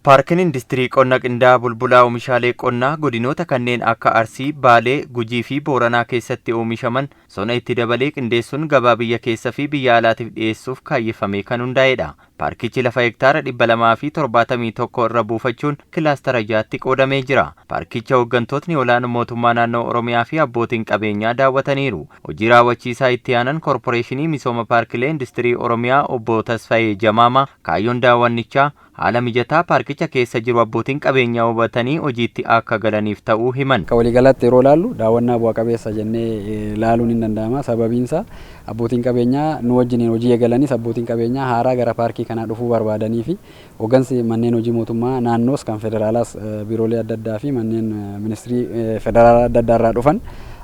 Paarkiin Industirii Qonna Qindaa'aa Bulbulaa oomishaalee qonnaa godinoota kanneen akka Arsii, Baalee, Gujii fi Booranaa keessatti oomishaman sona itti dabalee qindeessuun gabaa biyya keessa fi biyya alaatiif dhiyeessuuf kaayyeffamee kan hundaa'edha. Paarkichi lafa hektaara 271 irra buufachuun kilaastara 6tti qoodamee jira. Paarkicha hooggantootni olaanoo mootummaa naannoo Oromiyaa fi abbootiin qabeenyaa daawwataniiru. Hojii raawwachiisaa itti aanan Korporeeshinii Misooma Paarkilee Industirii Oromiyaa Obbo Tasfayee Jamaamaa kaayyoon daawwannichaa haala mijataa paarkicha keessa jiru abbootiin qabeenyaa hubatanii hojiitti akka galaniif ta'uu himan. Akka waliigalaatti yeroo ilaallu daawwannaa bu'a qabeessa jennee ilaaluun hin danda'ama. Sababiin isaa abbootiin qabeenyaa nu wajjiniin hojii eegalanis, abbootiin qabeenyaa haaraa gara paarkii kanaa dhufuu barbaadanii fi hooggansi manneen hojii mootummaa naannoos kan federaalaas, biiroolee adda addaa fi manneen ministirii federaalaa adda addaa irraa dhufan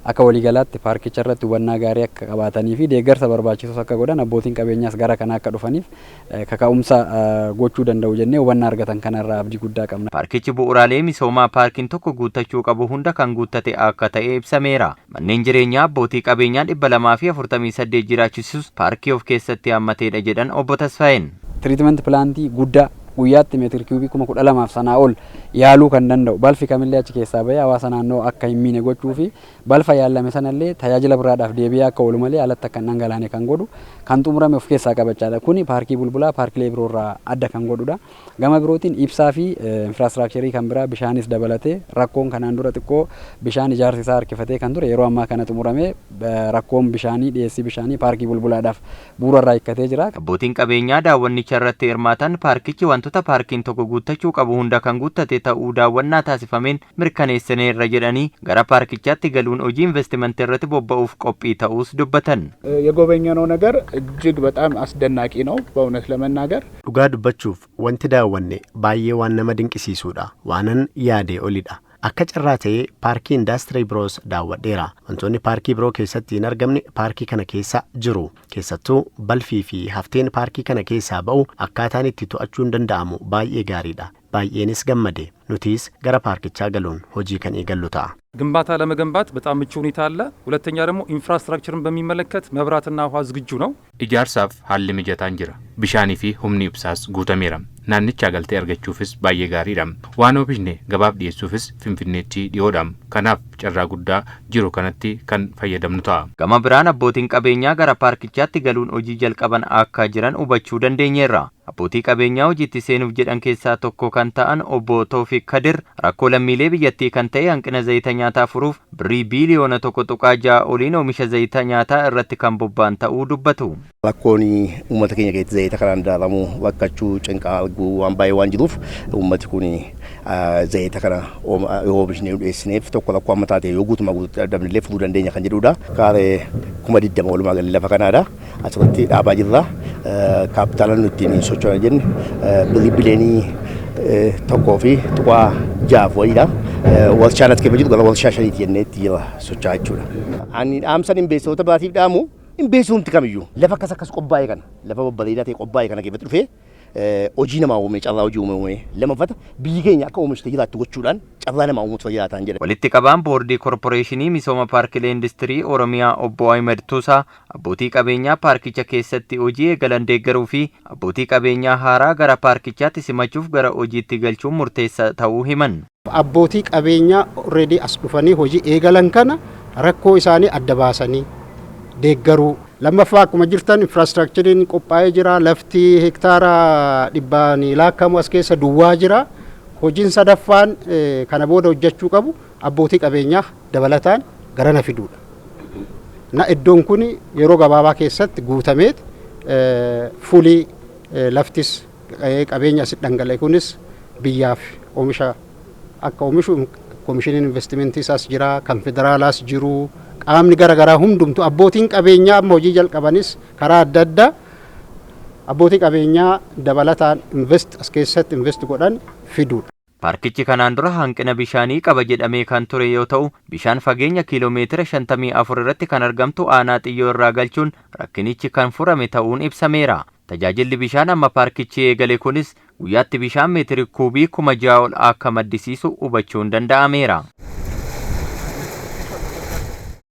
akka waliigalaatti paarkicha irratti hubannaa gaarii akka qabaatanii fi deeggarsa barbaachisus akka godhan, abbootiin qabeenyaas gara kanaa akka dhufaniif kaka'umsa gochuu danda'u jennee hubannaa argatan kanarraa abdii guddaa qabna. Paarkichi bu'uuraalee misoomaa paarkiin tokko guuttachuu qabu hunda kan guuttate akka ta'e ibsameera. Manneen jireenyaa abbootii qabeenyaa 248 jiraachisus paarkii of keessatti hammateedha jedhan Obbo Tasfaayeen. Treatment plantii guddaa guyyaatti meetir kiubii 12,000 sanaa ol yaaluu kan danda'u, balfi kamillee achi keessaa bahee hawaasa naannoo akka hin miine gochuu fi balfa yaallame sanallee tajaajila biraadhaaf deebi'ee akka oolu malee alatti akka hin dhangalaane kan godhu kan xumurame of keessaa qabachaadha. Kuni paarkii Bulbulaa paarkilee biroorraa adda kan godhudha. Gama birootiin ibsaa fi infraastiraakcharii kan biraa, bishaanis dabalatee, rakkoon kanaan dura xiqqoo bishaan ijaarsi isaa harkifatee kan ture yeroo ammaa kana xumuramee rakkoon bishaanii, dhiyeessii bishaanii paarkii Bulbulaadhaaf bu'uura irraa hiikkatee jira. Abbootiin qabeenyaa daawwannicha irratti hirmaatan paarkichi wantoota paarkiin tokko guuttachuu qabu hunda kan guuttate ta'uu daawwannaa taasifameen mirkaneessineerra jedhanii, gara paarkichaatti galuun hojii investimentii irratti bobba'uuf qophii ta'uus dubbatan. የጎበኘነው ነገር እጅግ በጣም አስደናቂ ነው በእውነት ለመናገር። Dhugaa dubbachuuf wanti daawwanne baay'ee waan nama dinqisiisuudha. Waanan yaadee olidha. Akka carraa ta'ee paarkii indaastirii biroos daawwadheera. Wantoonni paarkii biroo keessatti hin argamne paarkii kana keessa jiru. Keessattuu balfii fi hafteen paarkii kana keessaa ba'u akkaataan itti to'achuun danda'amu baay'ee gaariidha. Baay'eenis gammade. Nutis gara paarkichaa galuun hojii kan eegallu ta'a. ግንባታ ለመገንባት በጣም ምቹ ሁኔታ አለ። ሁለተኛ ደግሞ ኢንፍራስትራክቸርን በሚመለከት መብራትና ውሃ ዝግጁ ነው። Ijaarsaaf haalli mijataan jira. Bishaanii fi humni ibsaas guutameera. Naannichaa galtee argachuufis baay'ee gaariidha. Waan oomishne gabaaf dhiyeessuufis Finfinneetti dhiyoodha. Kanaaf carraa guddaa jiru kanatti kan fayyadamnu ta'a. Gama biraan abbootiin qabeenyaa gara paarkichaatti galuun hojii jalqaban akka jiran hubachuu dandeenyeerra. Abbootii qabeenyaa hojiitti seenuuf jedhan keessaa tokko kan ta'an Obbo Toofiq Kadir rakkoo lammiilee biyyattii kan ta'e hanqina zayita nyaataa furuuf birrii biiliyoona 1.6 oliin oomisha zayita nyaataa irratti kan bobba'an ta'uu dubbatu. Rakkoon uummata keenya keessatti zayita kanaan daaramu rakkachuu, cinqaa arguu waan baay'ee waan jiruuf, uummati kun zayita kana yoo oomishne dhiyeessineef tokko rakkoo amma taate yoo guutumaa guututti dhabnillee furuu dandeenya kan jedhudha. Kaaree 20,000 walumaa galli lafa kanaadha. Asirratti dhaabaa jirra. Kaapitaala nuti ittiin socho'an jenne birrii biliyoonii 1.6 wayiidha. Warshaan as keessa jiru gara warshaa shaniiti jennee itti jira socho'aa jechuudha. Ani dhaamsan imbeessitoota biraatiif dhaamu, imbeessumti kamiyyuu lafa akkas akkas qophaa'e kana, lafa babbareedaa ta'e qophaa'e kana keessatti dhufee hojii namaa uume, carraa hojii uume, lammaffata biyyi keenya akka oomishte jiraattu gochuudhaan carraa namaa uumutu jiraataan jedha. Walitti qabaan boordii Korporeeshinii Misooma Paarkilee Industirii Oromiyaa Obbo Ahmed Tuusaa abbootii qabeenyaa paarkicha keessatti hojii eegalan deeggaruu fi abbootii qabeenyaa haaraa gara paarkichaatti simachuuf gara hojiitti galchuun murteessaa ta'uu himan. Abbootii qabeenyaa already as dhufanii hojii eegalan kana rakkoo isaanii adda baasanii deeggaruu. Lammaffaa, akkuma jirtan infraastiraakchariin qophaa'ee jira. Lafti hektaara dhibbaan laakkamu as keessa duwwaa jira. Hojiin sadaffaan kana booda hojjechuu qabu abbootii qabeenyaa dabalataan garana fiduudha. Na iddoon kun yeroo gabaabaa keessatti guutameet fulii laftis qabeenya asitti dhangala'e kunis biyyaaf oomisha akka oomishu, koomishiniin investimentii isaas jira, kan federaalaas jiru, qaamni gara garaa hundumtu, abbootiin qabeenyaa amma hojii jalqabanis karaa adda addaa abbootii qabeenyaa dabalataan invest as keessatti invest godhan fiduudha. Paarkichi kanaan dura hanqina bishaanii qaba jedhamee kan ture yoo ta'u, bishaan fageenya kiiloomeetira 54 irratti kan argamtu aanaa Xiyyoo irraa galchuun rakkinichi kan furame ta'uun ibsameera. Tajaajilli bishaan amma paarkichi eegale kunis guyyaatti bishaan meetiri kuubii 6,000 ol akka maddisiisu hubachuun danda'ameera.